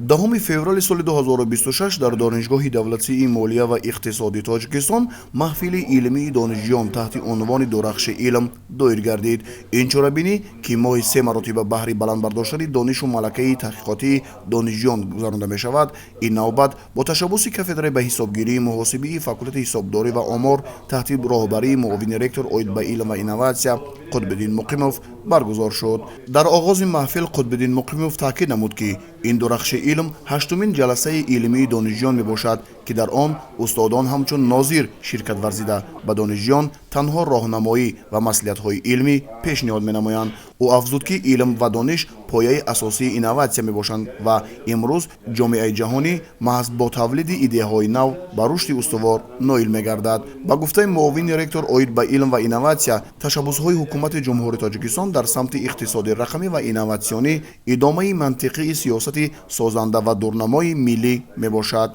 10 феврали соли 2026 дар Донишгоҳи давлатии молия ва иқтисоди Тоҷикистон маҳфили илмии донишҷӯён таҳти унвони «Дурахши илм» доир гардид. Ин чорабинӣ, ки моҳи се маротиба баҳри баланд бардоштани донишу малакаи таҳқиқотии донишҷӯён гузаронда мешавад, ин навбат бо ташаббуси кафедраи ба ҳисобгирии муҳосибии факултети ҳисобдорӣ ва омор таҳти роҳбарии муовини ректор оид ба илм ва инноватсия Қутбиддин Муқимов баргузор шуд. Дар оғози маҳфил Қутбиддин Муқимов таъкид намуд, ки ин «Дурахши илм» ҳаштумин ҷаласаи илмии донишҷӯён мебошад, ки дар он устодон ҳамчун нозир ширкат варзида, ба донишҷӯён танҳо роҳнамоӣ ва маслиҳатҳои илмӣ пешниҳод менамоянд. Ӯ афзуд, ки илм ва дониш пояи асосии инноватсия мебошанд ва имрӯз ҷомеаи ҷаҳонӣ маҳз бо тавлиди идеяҳои нав ба рушди устувор ноил мегардад. Ба гуфтаи муовини ректор оид ба илм ва инноватсия, ташаббусҳои Ҳукумати Ҷумҳурии Тоҷикистон дар самти иқтисоди рақамӣ ва инноватсионӣ идомаи мантиқии сиёсати созанда ва дурнамои миллӣ мебошад.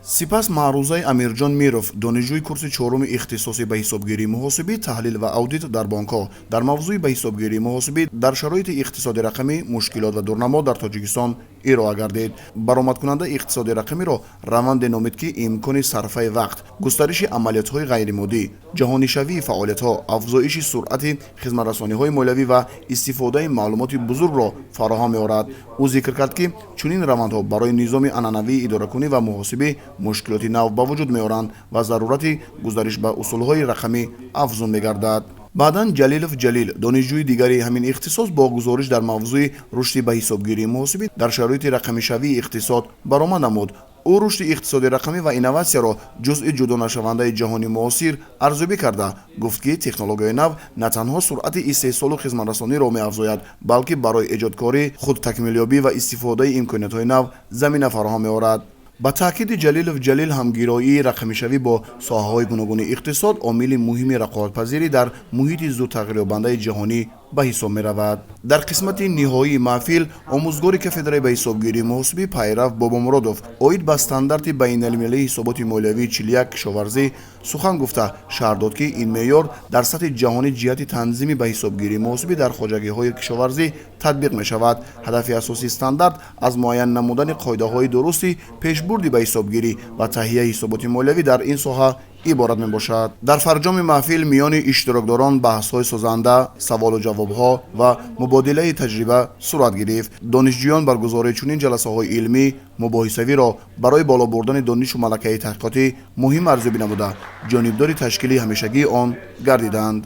Сипас маърузаи Амирҷон Миров, донишҷӯи курси чоруми ихтисоси ба ҳисобгирии муҳосибӣ, таҳлил ва аудит дар бонкҳо, дар мавзӯи «Ба ҳисобгирии муҳосибӣ дар шароити иқтисоди рақамӣ: мушкилот ва дурнамо дар Тоҷикистон» ироа гардид. Баромадкунанда иқтисоди рақамиро раванде номид, ки имкони сарфаи вақт, густариши амалиётҳои ғайримоддӣ, ҷаҳонишавии фаъолиятҳо, афзоиши суръати хизматрасониҳои молиявӣ ва истифодаи маълумоти бузургро фароҳам меорад. Ӯ зикр кард, ки чунин равандҳо барои низоми анъанавии идоракунӣ ва муҳосибӣ мушкилоти нав ба вуҷуд меоранд ва зарурати гузариш ба усулҳои рақамӣ афзун мегардад. Баъдан Ҷалилов Ҷалил, донишҷӯи дигари ҳамин ихтисос, бо гузориш дар мавзӯи «Рушди ба ҳисобгирии муҳосибӣ дар шароити рақамишавии иқтисод» баромад намуд. Ӯ рушди иқтисоди рақамӣ ва инноватсияро ҷузъи ҷудонашавандаи ҷаҳони муосир арзёбӣ карда, гуфт, ки технологияи нав на танҳо суръати истеҳсолу хизматрасониро меафзояд, балки барои эҷодкорӣ, худтакмилёбӣ ва истифодаи имкониятҳои нав замина фароҳам меорад. Ба таъкиди Ҷалилов Ҷалил, ҳамгироии рақамишавӣ бо соҳаҳои гуногуни иқтисод омили муҳими рақобатпазирӣ дар муҳити зудтағйирёбандаи ҷаҳонӣ ба ҳисоб меравад. Дар қисмати ниҳоии маҳфил омӯзгори кафедраи ба ҳисобгирии муҳосибӣ Пайрав Бобомуродов оид ба стандарти байналмилалии ҳисоботи молиявии 41 кишоварзӣ сухан гуфта, шарҳ дод, ки ин меъёр дар сатҳи ҷаҳонӣ ҷиҳати танзими ба ҳисобгирии муҳосибӣ дар хоҷагиҳои кишоварзӣ татбиқ мешавад. Ҳадафи асосии стандарт аз муайян намудани қоидаҳои дурусти пешбурди ба ҳисобгирӣ ва таҳияи ҳисоботи молиявӣ дар ин соҳа иборат мебошад. Дар фарҷоми маҳфил миёни иштирокдорон баҳсҳои созанда, саволу ҷавобҳо ва мубодилаи таҷриба сурат гирифт. Донишҷӯён баргузории чунин ҷаласаҳои илмӣ мубоҳисавиро барои боло бурдани донишу малакаи таҳқиқотӣ муҳим арзёбӣ намуда, ҷонибдори ташкили ҳамешагии он гардиданд.